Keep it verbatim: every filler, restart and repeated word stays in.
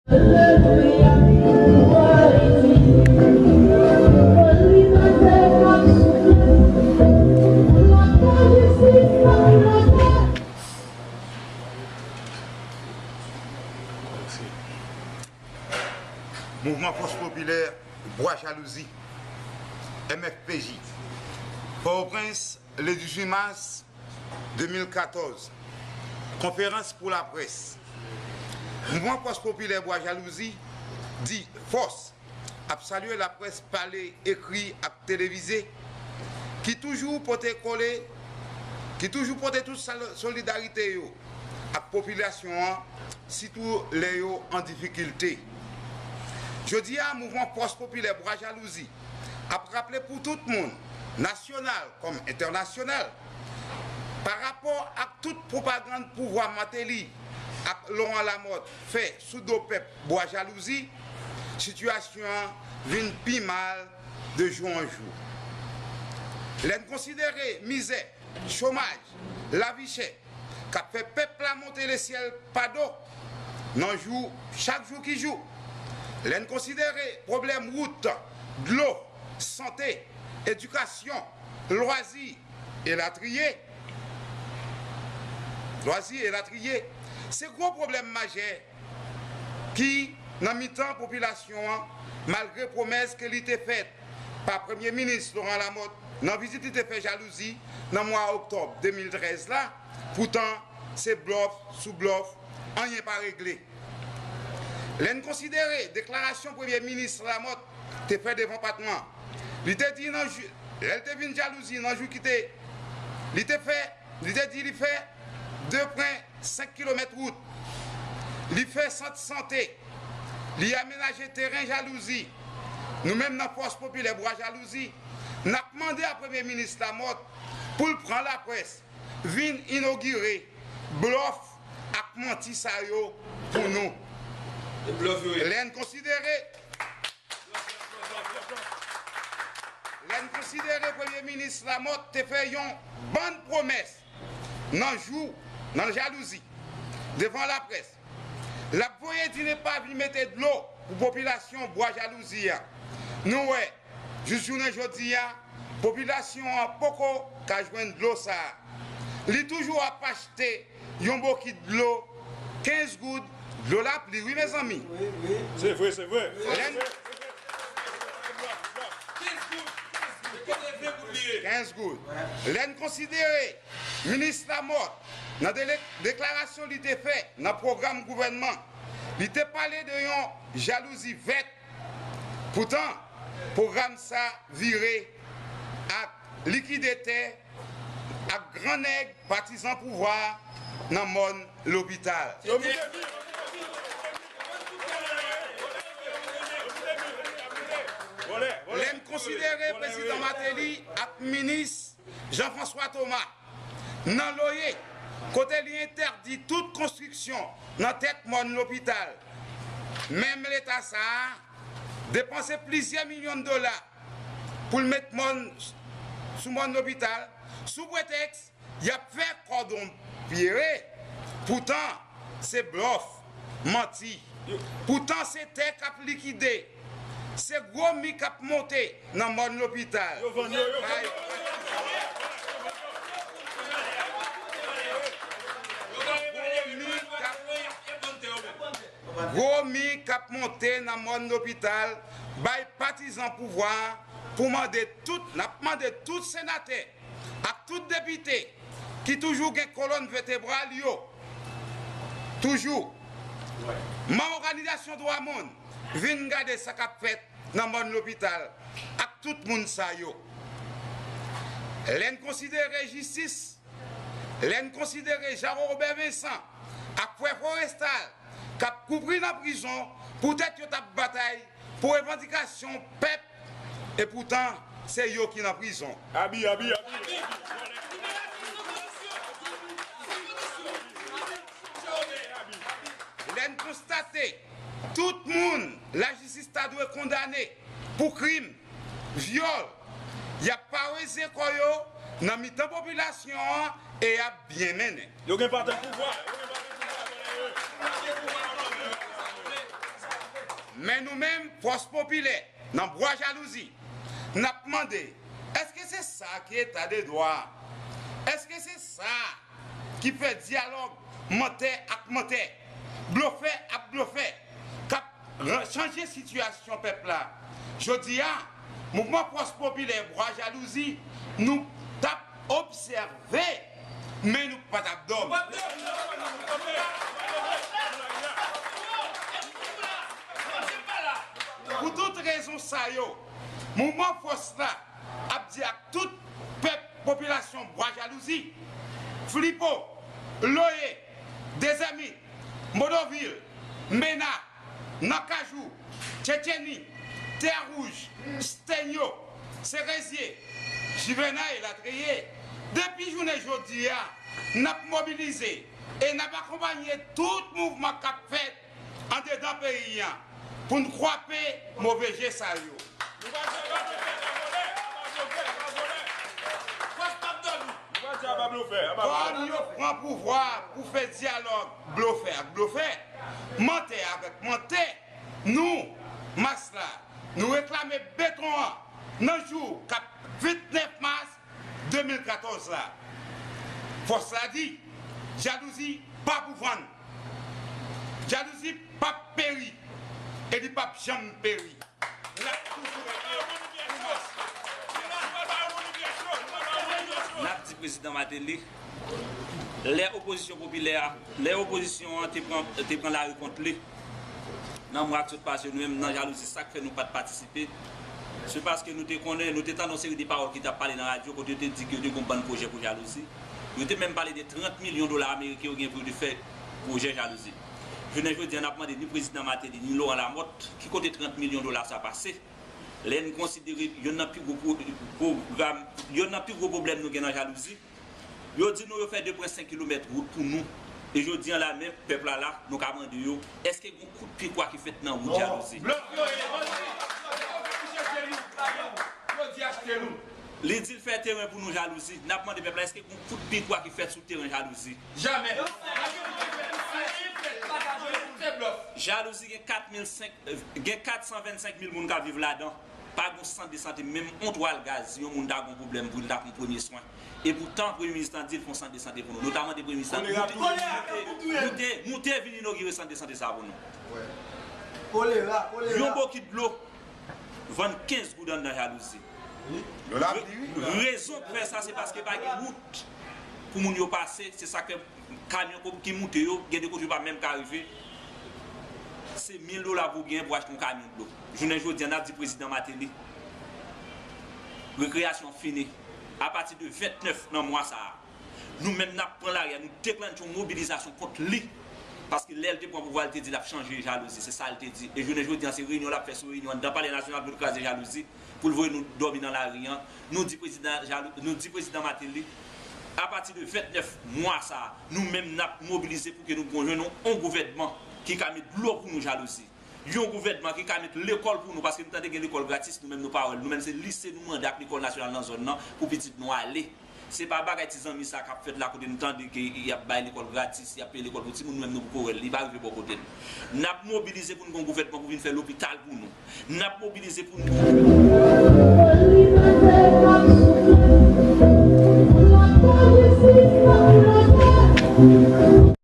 Mouvman Fòs Popilè Bwa Jalouzi, M F P J, Pòtoprens, le dizuit mas de mil katòz. Konferans pou laprès. Mouvman Fòs Popilè Bwa Jalouzi di fòs ap salye laprès pale, ekri ak televize ki toujou pote kole, ki toujou pote tout sal-, solidarite yo ak popilasyon an, sitou lè yo an difikilte. Jodi a, Mouvman Fòs Popilè Bwa Jalouzi ap raple pou tout moun, nasyonal kòm entènasyonal, pa rapò ak tout pwopagann pouvwa Martelly ak Laurent Lamothe fè sou do pèp Bwa Jalouzi, sitiyasyon an vin pi mal de jou an jou. Lè n konsidere mizè, chomaj, lavi chè k ap fè pèp la monte lesyèl pa do nan jou, chak jou ki jou. Lè n konsidere pwoblèm wout, dlo, sante, edikasyon, lwazi, elatriye, lwazi, elatriye, se gwo pwoblèm majè ki nan mitan popilasyon an, malgre pwomès ke li te fè pa Premye Minis Laurent Lamothe nan vizit li te fè Jalouzi nan mwa oktòb de mil trèz la. Poutan, se blòf sou blòf, anyen pa regle. Lè n konsidere deklarasyon Premye Minis Lamothe te fè devan patman, li te di nan jou, lè l te vin Jalouzi nan jou ki te, li te fè, li te di li fè de pwen senk kilomèt wout, li fè sant sante, li amenaje teren Jalouzi. Nou menm nan Fòs Popilè Bwa Jalouzi, n ap mande a Premye Minis Lamothe pou l pran laprès, vin inogire blòf ak manti sa yo pou nou. E blòf yo ye. Lè n konsidere, lè n konsidere Premye Minis Lamothe te fè yon bann pwomès nan jou, nan Jalouzi, devan laprès, l ap voye di ne pa vin mete dlo pou popilasyon Bwa Jalouzi a. Nou wè, jis jounen jodi a, popilasyon an poko ka jwenn dlo sa a. Li toujou ap achte yon bokit dlo, kenz goud, dlo lapli, wi, mezanmi. Se vre, se vre. Lè n- kenz goud. Lè n konsidere Minis Lamothe, nan dele-, deklarasyon li te fè nan pwogram gouvènman, li te pale de yon jalouzi vèt. Poutan, pwogram sa vire ak likide tè ak gran nèg patizan pouvwa nan mòn Lopital. Lè n konsidere Prezidan Martelly ak Minis Jean-François Thomas nan loye, kote li entèdi tout konstriksyon nan tèt mòn Lopital. Menm Leta sa a depanse plizyè milyon dola pou l met mòn sou mòn Lopital, sou pretèks y ap fè kòdon pyere. Poutan, se blòf, manti. Poutan, se tè k ap likide. Se gwo mi k ap monte nan mòn Lopital. Yo vann yo, yo vann yo. Gwo mi k ap, gwo mi k ap monte nan mòn Lopital, bay patizan pouvwa a pou mande tout, n ap mande tout senatè ak tout depite ki toujou gen kolòn vètebral yo, toujou, manm òganizasyon dwa moun, vin gade sa k ap fèt nan mòn Lopital ak tout moun sa yo. Lè n konsidere jistis, lè n konsidere Jean Robert Vincent ak frè Forestal k ap kouvri nan prizon poutèt yo t ap batay pou revandikasyon pèp, e poutan, se yo ki nan prizon. Abi, abi, abi. Lè n konstate tout moun lajistis ta dwe kondane pou krim, vyòl, y ap paweze kò yo nan mitan popilasyon an e y ap byen mennen. Yo gen patent pouvwa. Yo gen patent pouvwa. Men nou menm, Fòs Popilè, nan Bwa Jalouzi, n ap mande, èske se sa ki eta de dwa a? Èske se sa ki fè dyalòg mantè ak mantè, blofè ak blofè, k ap ran-, chanje sitiyasyon pèp la? Jodi a, Mouvman Fòs Popilè Bwa Jalouzi, nou t ap obsève, men nou pa t ap dòmi. Pou tout rezon sa yo, mouvman Fòs la ap di ak tout pèp, popilasyon Bwa Jalouzi, Flipo, Loye, Dezèmit, Modovil, Mena, nan Kajou, Tchetcheni, Tè Wouj, Stenyo, Serezye, Jivenay, elatriye, depi jounen jodi a, n ap mobilize e n ap akonpanye tout mouvman k ap fèt andedan peyi a pou n kwape move je sa yo. Kòm yo pran pouvwa pou fè dyalòg blofè ak blofè, mantè avèk mantè, nou, mas la, nou reklame beton an nan jou k ap vennèf mas de mil katòz la. Fòs la di, jalouzi pa pou vann. Jalouzi p ap peri e li p ap janm peri. N ap toujou rete pou mas la. N ap di prezidan Martelly, lè opozisyon popilè a, lè opozisyon an te pran, te pran lari kont li, nan mwa k sot pase, nou menm nan jalouzi, sa k fè nou pa t patisipe, se paske nou te konnen, nou te tande yon seri de pawòl ki t ap pale nan radyo, kote yo te di ke yo te gen yon bann pwojè pou jalouzi. Yo te menm pale de trant milyon dola ameriken yo gen pou yo te fè pwojè jalouzi. Jounen jodi a, n ap mande ni prezidan Martelly, ni Laurent Lamothe, ki kote trant milyon dola sa pase. Lè n konsidere yonn nan pi gwo pwo-, pwogram, yonn nan pi gwo pwoblèm nou gen nan jalouzi, yo di nou yo fè de pwen senk kilomèt wout pou nou. E jodi a la, menm pèp la la, nou ka mande yo, èske gen yon kout pye kwa ki fèt nan wout jalouzi? Blòf yo ye, bandi, yo di achte nou. Li di l fè teren pou nou jalouzi. N ap mande pèp la, èske gen yon kout pye kwa ki fèt sou teren jalouzi? Jamè. Jalouzi gen kat mil senk, gen kat san vennsenk mil moun k ap viv ladan. Pa gen yon sant de sante, menm yon twal gaz, si yon moun ta gen yon pwoblèm pou li ta pran premye swen. E poutan, premye minis lan di l fè yon sant de sante pou nou. Nou ta mande premye minis lan moute, moute, moute, moute vin inogire sant de sante sa pou nou. Yon bokit dlo vann kenz goud anndan jalouzi. Rezon k fè sa, se paske pa gen wout pou moun yo pase, se sa k fè kamyon ki moute yo, gen de kote yo pa menm ka rive. Se mil dola pou w genyen pou achte yon kamyon dlo. Jounen jodi a, n ap di prezidan Martelly, rekreyasyon fini. Apati de vennèf nan mwa sa a, nou menm n ap pran lari a, nou deklanche yon mobilizasyon kont li. Paske lè l te pran pouvwa, l te di l ap chanje jalouzi. Se sa l te di. E jounen jodi a, se reyinyon l ap fè sou reyinyon anndan Palè Nasyonal pou l kraze jalouzi, pou l voye nou dòmi nan lari a. Nou di prezidan jalou, nou di prezidan Martelly, apati de vennèf mwa sa a, nou menm n ap mobilize pou ke nou jwenn yon, yon gouvènman ki ka met dlo pou nou jalouzi. Yon gouvènman ki ka met lekòl pou nou, paske nou tande gen lekòl gratis, nou menm nou pa wè l. Nou menm se lise nou mande ak lekòl nasyonal nan zòn nan pou pitit nou ale. Se pa bagay ti zanmi sa k ap fèt la kote nou tande ke y ap bay lekòl gratis, y ap peye lekòl pou timoun, nou menm nou poko wè l, li pa rive bò kote n. N ap mobilize pou n gen yon gouvènman pou vin fè lopital pou nou. N ap mobilize pou n